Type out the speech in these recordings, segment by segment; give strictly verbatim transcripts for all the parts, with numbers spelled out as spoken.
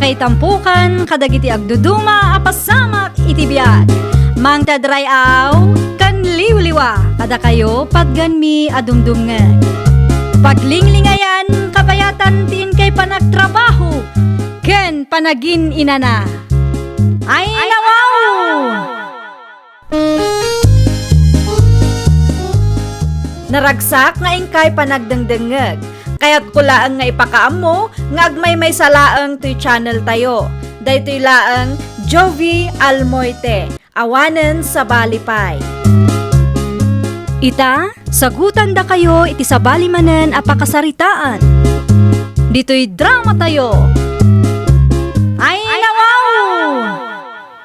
Itampukan kadagiti agduduma a pasamak iti biag. Mangted ray-aw ken liwliwa kadakayo patgenmi a dumdumngeg. Paglinglingayan, kabayatan ti inkay panagtrabaho ken panagin-inana. Ay, nawaw! Naragsak nga inkay panagdengdengngeg. Kayatko laeng nga ipakaammo nga agmaymaysa laeng toy channel tayo. Daytoy laeng Jovie Almoite, awanen sabali pay. Ita, sagutandakayo iti sabali manen a pakasaritaan. Ditoy drama tayo. Ay, nawaw!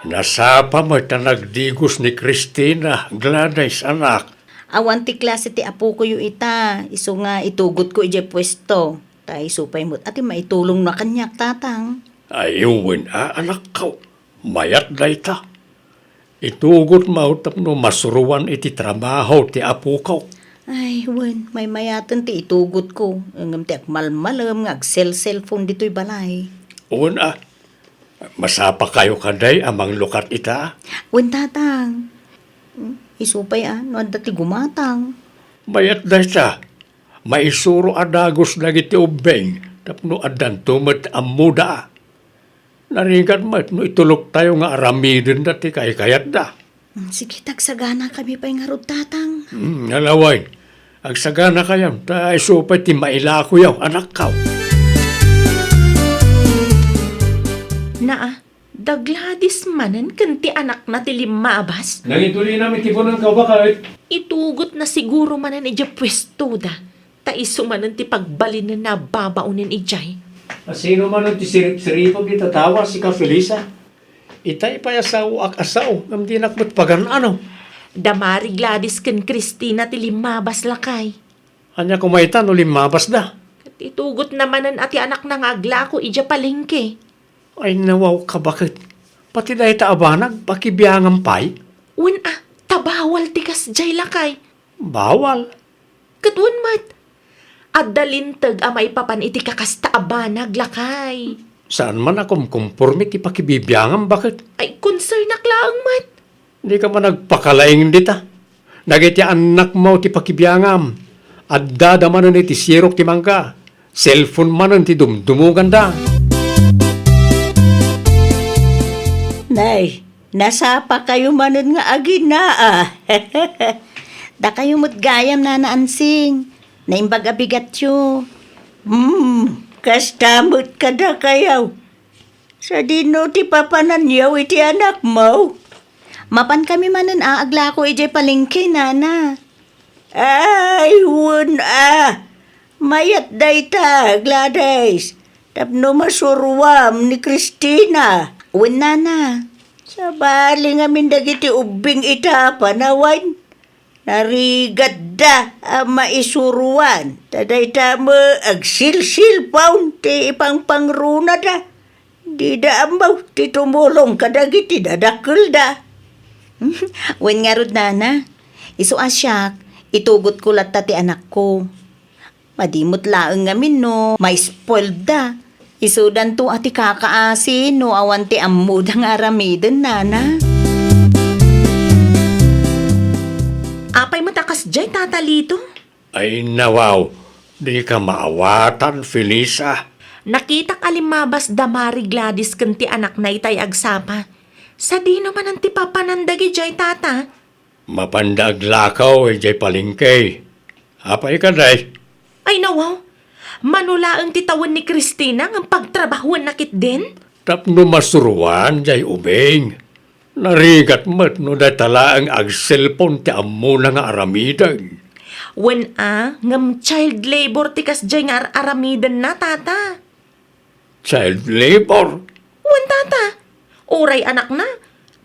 Nasapa met a nagdigos ni Cristina, Gladys, anak. Awan ti klase ti apokoyo ita, isu nga itugotko idiay puesto. Ta isu pay met a ti maitulongna kaniak, tatang. Ay, wen a, anakko. Mayat dayta. Itugotmo tapno masuroan iti trabaho ti apokok. Ay, wen, maymayaten ti itugotko. Ngem ti agmalmalem nga agselselpon ditoy balay. Wen a, masapakayo kadi a manglukat ita? Wen, tatang. Hmm, isu pay a, no adda ti gumatang. Mayat dayta, maisuro a dagus dagiti ubbing tapno addanto met ammoda. Narigat met no ituloktayo nga aramidenda ti kaykayatda. Hmm, sige, ta agsaganakami pay ngarud, tatang. Hmm, ala wen. Agsaganakayo, ta isu pay ti mailakoyo, anakko. Naa, da Gladys manen ken ti anakna ti limmabas? Nangitulinam iti bunangko, baket. Itugotna siguro manen idiay puestoda, ta isu manen ti pagbalinenna a babaonen idiay. A, sino manen ti siripsiripag ita tawa, sika, Felisa? Itay pay a saoak a sao, ngem dinak met pagan-ano. Da Mari Gladys ken Cristina ti limmabas, lakay. Ania koma ita no limmabasda? Ket itugotna manen a ti anakna nga aglako idiay palengke. Ay, nawaw ka, baket. Pati dayta a banag, pakibiangam pay? Wen a, ta bawal ti kasdiay, lakay. Bawal? Ket wen met, adda linteg a maipapan iti kakasta a banag, lakay. Saan man a kumkumporme ti pakibibiangam, baket? Ay, konsernak laeng met. Dika man agpakalaing dita. Dagiti annakmo ti pakibiangam. Addada manen iti sirok ti mangga. Cellphone manen ti dumdumoganda. Nay, nasapakayo manen nga aginaa. Dakayo met gayam, Nana Ansing. Naimbag a bigatyo. Hmm, kasta met kadakayo. Sadino ti papananyo iti anakmo? Mapankami manen a aglako idiay palengke, Nana. Ay, wen a. Mayat dayta, Gladys. Tapno masuroam ni Cristina. Wen, Nana. Sabali ngamin dagiti ubbing ita a panawen. Narigatda a maisuroan, ta dayta met agsilsilpaon ti ipangpangrunada. Dida ammo ti tumulong kadagiti dadakkelda. Wen ngarud, Nana, isu a siak, itugotko latta ti anakko. Madi met laeng ngamin no ma-spoilda. Isudanto a ti kakaasi no awan ti ammoda nga aramiden, Nana. Apay met a kasdiay, Tata Lito? Ay, nawaw, dika maawatan, Felisa. Nakitak a limmabas da Mari Gladys ken ti anakna itay agsapa. Sadino manen ti papanan dagidiay, Tata? Mapanda aglakaw idiay palengke. Apay kadi? Ay, nawaw. Mano laeng ti tawen ni Cristina ngem pagtrabahuenna ketdin? Tapno masuroan diay ubing. Narigat met no dayta laeng agselpon ti ammona nga aramiden. Wen a, ngem child labor ti kasdiay nga ar-aramidenna, Tata. Child labor? Wen, Tata. Uray anakna,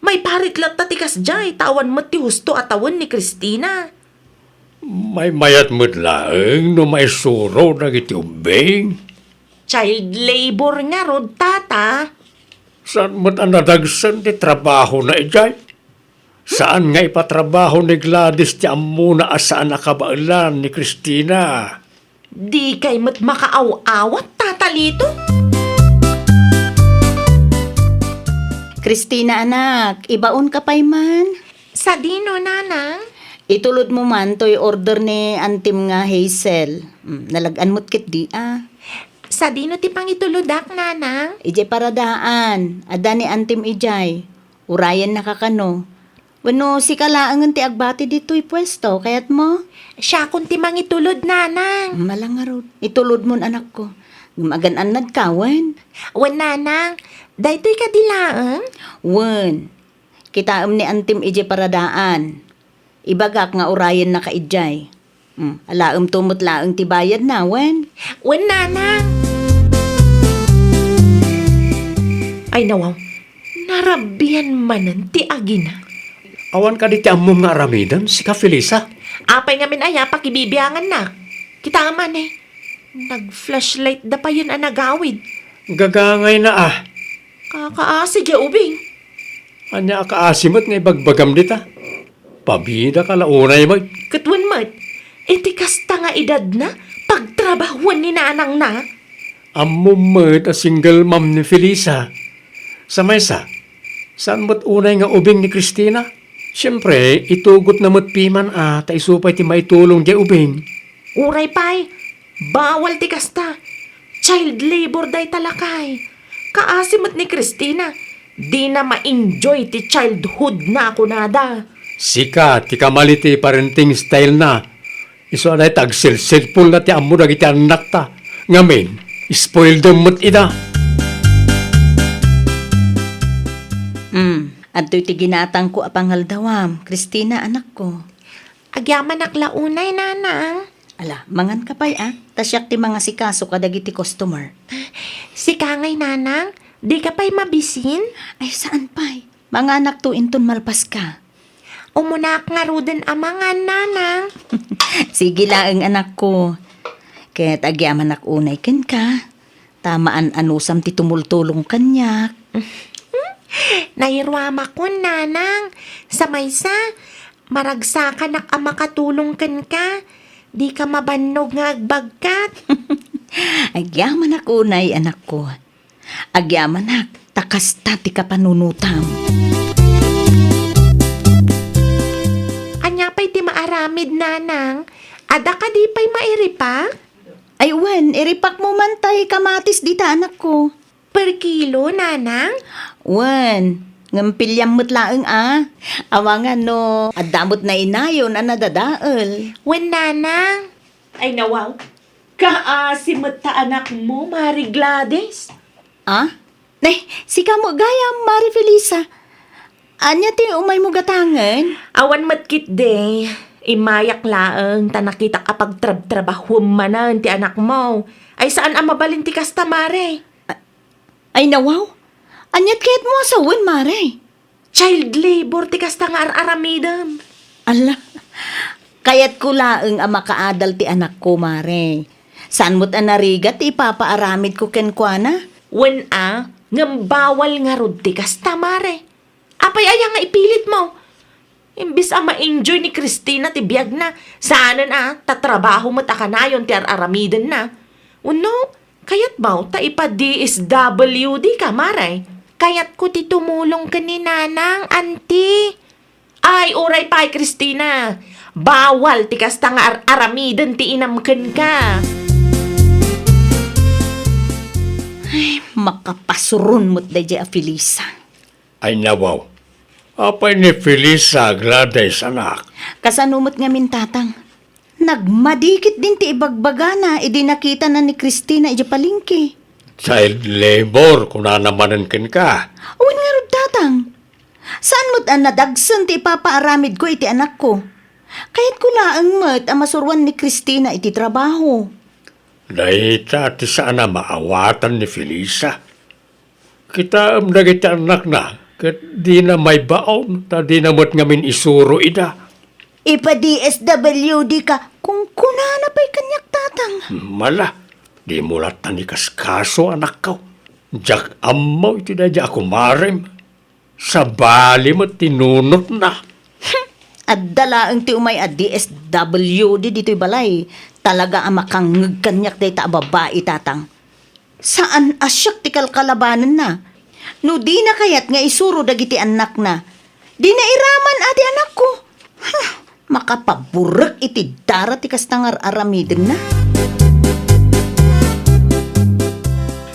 maiparit latta ti kasdiay ta awan met ti husto a tawen ni Cristina. Maymayat met laeng no maisuro dagiti ubbing. Child labor ngarud, Tata. Saan met a nadagsen ti trabahona idiay? Saan nga ipatrabaho ni Gladys ti ammona a saan a kabaelan ni Cristina? Dikay met makaaw-awat, Tata Lito? Christina, anak, ibaonka pay man. Sadino, Nanang? Itulodmo man toy order ni antim nga Hazel. Mm, nalag-an met ketdi a. Sadino ti pangitulodak, Nanang? Idiay paradaan. Adda ni antim idiay. Urayennaka kano. Wenno sika laengen ti agbati ditoy puesto, kayatmo? Siakon ti mangitulod, Nanang. Ala ngarud, itulodmon, anakko. Ngem agan-annadka, wen? Wen, Nanang. Daytoy kadi laeng? Wen. Kitaem ni antim idiay paradaan. Ibagak nga urayennaka idiay. Hmm, alaemto met laeng ti bayadna, wen? Wen, Nanang. Ay, nawaw. Narabian manen ti agina. Awan kadi ti ammom nga aramiden, sika, Felisa? Apay ngamin aya pakibibiangannak? Kitaem, ane. Nag-flashlight da payen a nagawid. Gagangayna a. Kakaasi diay ubing. Ania a kaasi met nga ibagbagam dita? Pabidaka la unay met. Ket wen met, iti kasta nga edadna, pagtrabahoen ni nanangna. Ammom met a single mom ni Felisa. Sa maysa, saan met unay nga ubing ni Christina? Siempre, itugotna met piman a ta isu pay ti maitulong diay ubing. Uray pay, bawal ti kasta. Child labor dayta, lakay. Kaasi met ni Christina, dina ma-enjoy ti childhoodna, kunada. Sika ti kamali ti parenting stylena. Isu a dayta agselselponna ti ammo dagiti annakta. Ngamin, spoildem met ida. Hmm, adtoy ti ginatangko a pangaldawam, Christina, anakko. Agyamanak la unay, Nanang. Ala, manganka pay a, ta siak ti mangasikaso kadagiti customer. Sika ngay, Nanang, dika pay mabisin? Ay, saan pay. Manganakto inton malpaska. Umunaak ngaruden a mangan, Nanang. Sige laeng, anakko. Ket agyamanak unay kenka. Ta maan-anusam ti tumultulong kaniak. Nairuamakon, Nanang. Sa maysa, maragsakanak a makatulong kenka. Dika mabannog nga agbagkat. Agyamanak unay, anakko. Agyamanak, ta kasta ti kapanunotam. Ania pay ti maaramid, Nanang? Adda kadi pay mairipak? Ay, wen, iripakmo man tay kamatis dita, anakko. Per kilo, Nanang? Wen, ngem pillam met laeng a. Amangan no adda met nainayon a nadadael. Wen, Nanang. Ay, nawaw. Kaasi met ta anakmo, Mari Gladys. Ah? Nay, sika met gayam, Mari Felisa. Ania ti umaymo gatangen? Awan met ketdi. Immayak laeng ta nakitak a pagtrabtrabahuem manen ti anakmo. Ay, saan a mabalin ti kasta, Mare. Ay, nawaw. Aniat kayatmo a sawen, Mare? Child labor ti kasta nga ar-aramidem. Ala, kayatko laeng a makaadal ti anakko, Mare. Saan met a narigat ti ipapaaramidko kenkuana? Wen a, ngem bawal ngarud ti kasta, Mare. Apay aya nga ipilitmo? Imbes a ma-enjoy ni Christina ti biagna, saanen a tatrabaho met a kanayon ti ar-aramidenna. Wenno, kayatmo ta ipa-D S W D ka, Mare? Kayatko ti tumulong ken ni Nanang, Auntie. Ay, uray pay, Christina. Bawal ti kasta nga ar-aramiden ti inam kenka. Ay, makapasuron met daydiay a Felisa. Ay, nawaw. Apay ni Felisa, Gladys, anak? Kasano met ngamin, Tatang? Nagmadi ketdin ti ibagbagana idi nakitana ni Christina idiay palengke. Child labor, kunana manen kenka. Wen ngarud, Tatang. Saan met a nadagsen ti ipapaaramidko iti anakko. Kayatko laeng met a masuroan ni Christina iti trabaho. Dayta ti saan a maawatan ni Felisa. Kitaem dagiti annakna, ket dina maibaon, ta dina met ngamin isuro ida. Ipa-D S W D ka, kunkunana pay kaniak, Tatang. Mala, dimo latta ni kaskaso, anakko. Diak ammo iti daydiay a kumarem. Sabali met ti nunotna. Adda laeng ti umay a D S W D ditoy balay. Talaga a makangngeg kaniak dayta a babai, Tatang. Saan a siak ti kalkalabanenna. No dina kayat nga isuro dagiti annakna, dina iraman a ti anakko. Huh, makapaburek iti dara ti kasta nga ar-aramidenna.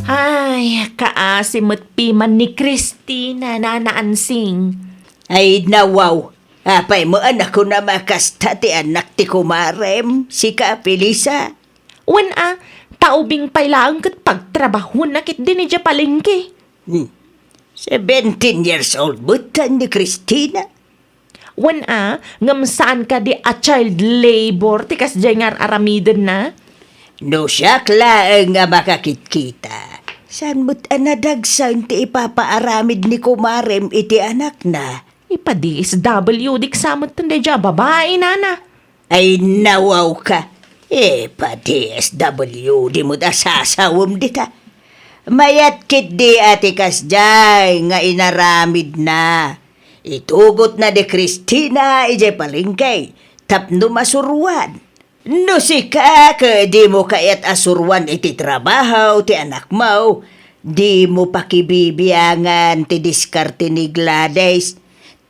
Ay, kaasi met piman ni Christina, Nana Ansing. Ay, nawaw. Apay met a kunam a kasta ti annak ti kumarem, sika, Felisa? Wen a, ta ubing pay laeng ket pagtrabahuenna ketdi idiay palengke. Hmm. Seventeen years old met ni Christina. Wen a, ngem saan kadi a child labor ti kasdiay nga ar-aramidenna? No siak laeng nga makakitkita, saan met a nadagsen ti ipapaaramid ni kumarem iti anakna? Ipa-D S W D sa met daydiay a babai, nana. Ay, nawawka. Ipa-D S W D met a sasawem dita. Mayat ketdi a ti kasdiay nga inaramidna. Itugotna ni Christina idiay palengke tapno masuroan. No sika ket dimo kayat a suroan iti trabaho ti anakmo, dimo pakibibiangan ti diskarte ni Gladys.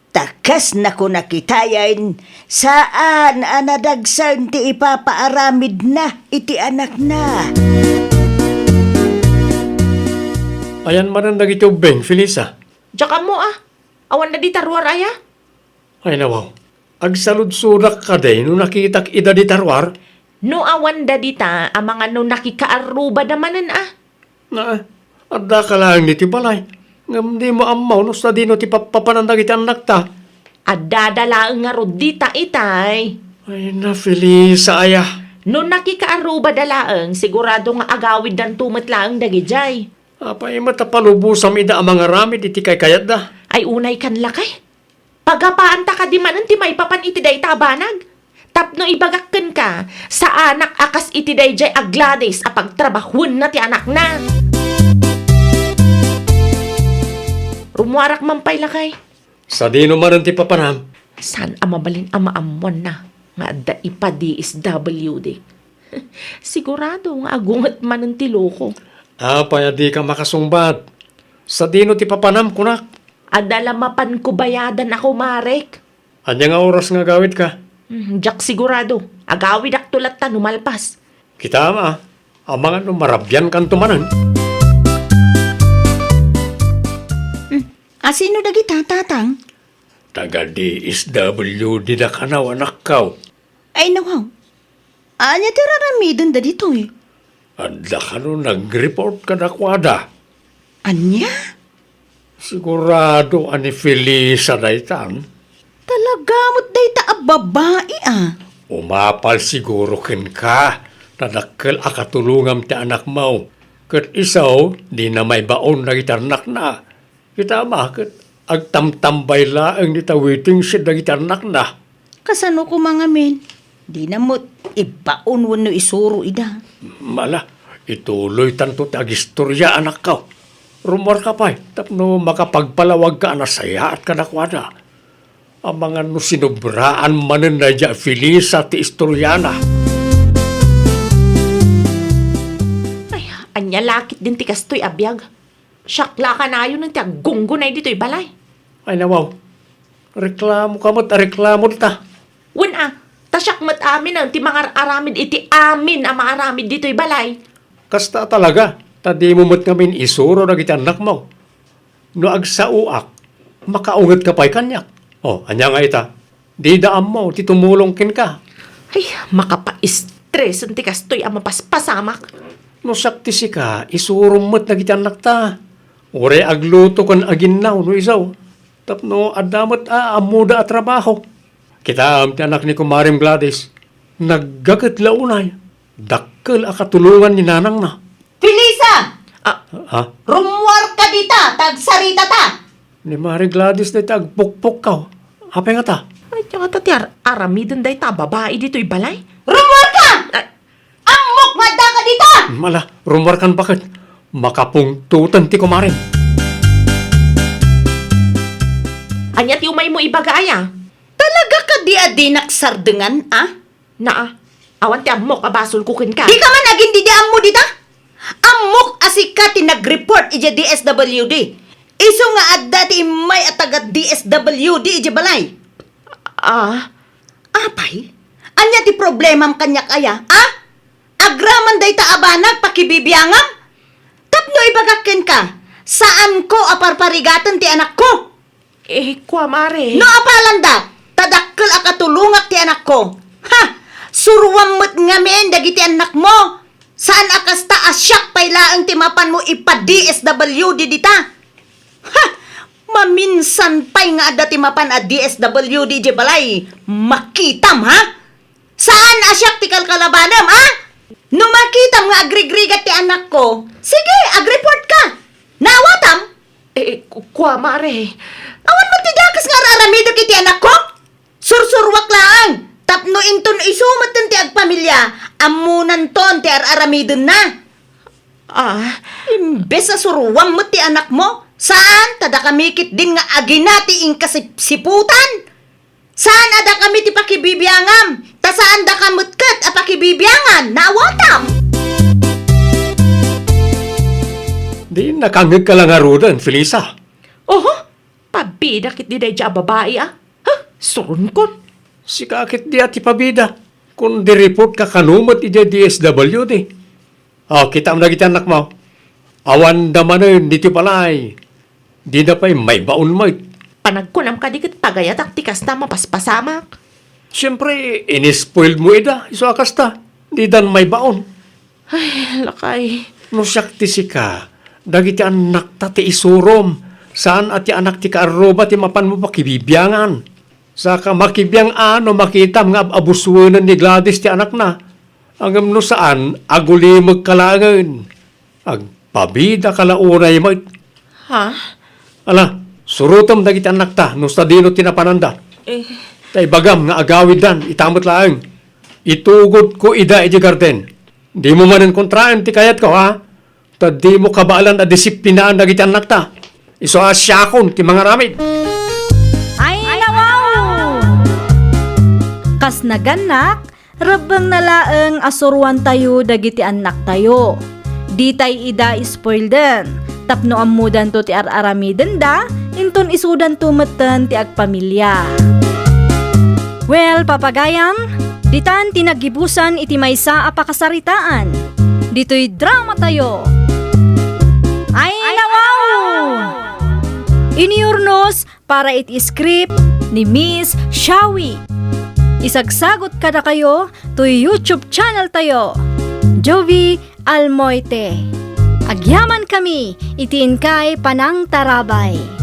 Ta kas nakuna kitaen, saan a nadagsen ti ipapaaramidna iti anakna. Ayan manen dagiti ubbing, Felisa? Diak ammo a. Awanda dita ruar aya? Ay, nawaw. Agsaludsodak kadi no nakitak ida dita ruar? No awanda dita, amangan no nakikaarrubada manen a. Na, addaka laeng ditoy balay. Ngem dimo ammo no sadino ti pappapanan dagiti annakta. Addada laeng ngarud dita itay. Ay, na, Felisa aya. No nakikaarrubada laeng, sigurado nga agawiddanto met laeng dagidiay. Apay met a palubosam ida a mangaramid iti kaykayatda? Ay, unay kan lakay. Pagapaanta kadi manen ti maipapan iti dayta a banag? Tapno ibagak kenka, saanak a kas iti daydiay a Gladys a pagtrabahuenna ti anakna. Rummuarak man pay, lakay. Sadino manen ti papanam? Saan a mabalin a maammoanna nga adda ipa-D S W D? Sigurado nga agunget manen ti loko. Apay a dika makasungbat? Sadino ti papanam, kunak? Adda la mapanko bayadan a kumarek. Ania nga oras nga agawidka? Hmm, diak sigurado. Agawidakto latta no malpas. Kitaem a, amangan no marabiankanto manen. Hmm, asino dagita, Tatang? Taga D S W D da kano, anakko. Ay, nawaw. Ania ti ar-aramidenda ditoy? Adda kano nag-report kadakuada. Ania? Sigurado a ni Felisa daytan. Talaga met dayta a babai a. Umapal siguro kenka, ta dakkel a katulongam ti anakmo. Ket isu, dina maibaon dagiti annakna. Kitaem a ket agtamtambay laeng dita waiting shed dagiti annakna. Kasano koma ngamin? Dina met ibaon wenno isuro ida. Ala, ituloytanto ti agistoria, anakko. Rummuarka pay tapno makapagpalawagka a nasayaat kadakuada. Amangan no sinobraan manen daydiay a Felisa ti istoriana. Ay, ania la ketdin ti kastoy a biag? Siak la kanayon ti aggunggunay ditoy balay. Ay, nawaw. Reklamoka met a reklamo dita. Wen a, ta siak met amin ti mangar-aramid iti amin a maaramid ditoy balay. Kasta a talaga, ta dimo met ngamin isuro dagiti annakmo. No agsaoak, makaungetka pay kaniak. O, ania nga ita? Dida ammo ti tumulong kenka. Ay, makapaestresen ti kastoy a mapaspasamak. No siak ti sika, isurom met dagiti annakta. Uray agluto ken aginnaw no isu. Tapno adda met a ammoda a trabaho. Kitaem ti anak ni Kumarem Gladys. Naggaget la unay. Dakkel a katulongan ni nanangna. Felisa! Ah. Ha? Rummuarka dita, ta agsaritata! Ni Mari Gladys dayta agpukpukkaw. Apay ngata? Ay, ngata ti ar-, aramiden dayta a babai ditoy balay? Rummuarka! Ah. Ammok nga addaka dita! Ala, rummuarkan baket. Makapungtoten ti kumarem. Ania ti umaymo ibaga aya? Talaga kadi a dinak sardengan, a? Naa, awan ti ammok a basolko kenka. Dika man agin-idi ammo dita? Ammok a sika ti nag-report idiay D S W D. Isu nga adda ti immay a taga D S W D idiay balay. Ah? Apay? Ania ti problemam kaniak aya? Ah? Agraman dayta a banag pakibibiangam? Tapno ibagak kenka, saanko a parparigaten ti anakko. Eh, kua, mare. No apalanda, ta dakkel a katulongak ti anakko. Ha! Suruam met ngamin dagiti annakmo. Saan a kasta a siak pay laeng ti mapanmo ipa-D S W D dita. Ha! Maminsan pay nga adda ti mapan a D S W D idiay balay. Makitam, ha? Saan a siak ti kalkalabanem, a? No makitam nga agrigrigat ti anakko, sige, agreport ka. Naawatam? Eh, ku-, kua, mare. Awan met ti dakes nga ar-aramidek iti anakko? Sursuruak laeng, tapno inton isu metten ti agpamilia, ammonanton ti ar-aramidenna. Ah. Imbes a suruam met ti anakmo, saan, ta dakami ketdin nga agina ti inkasipsiputan. Saan a dakami ti pakibibiangam, ta saan daka met ket a pakibibiangan, naawatam? Di nakangngegka la ngaruden, Felisa. Oho, pabida ketdi daydiay a babai, a. Ha? Suronkon. Sika ketdi a ti pabida. Kun di report ka kano met idiay D S W D. O, kitam dagiti annakmo. Awanda manen ditoy balay. Dida pay maibaon met. Panagkunam kadi ket pagayatak ti kasta a mapaspasamak. Siempre, inispoiled mo ida, isu a kasta. Didan maibaon. Ay, lakay. No siak ti sika, dagiti annakta ti isurom. Saan a ti anak ti kaarruba ti mapanmo pakibibiangan. Saka makibiang a no makitam nga ab-abusuenen ni Gladys ti anakna. Ngem no saan, agulimekka laengen. Agpabidaka la unay met. Ha? Ala, surotem dagiti annakta no sadino ti napananda. Eh. Ta ibagam nga agawiddan, ita met laeng. Itugodko ida idiay garden. Dimo manen kontraen ti kayatko, ha? Ta dimo kabaelan a disiplinaan dagiti annakta. Isu a siakon ti mangaramid. Ay, nawaw! Kas nagannak, rebbengna laeng a suroantayo dagiti annaktayo. Ditay ida spoilden, tapno ammodanto ti ar-aramidenda, inton isudanto metten ti agpamilia. Well, papagayam, ditan ti naggibusan iti maysa a pakasaritaan. Ditoy dramatayo. Ay, nawaw! Inurnos para iti script ni Miss Shawi. Isagsagot kadakayo toy YouTube channel tayo, Jovi Almoite. Agyamankami iti inkay panangtarabay.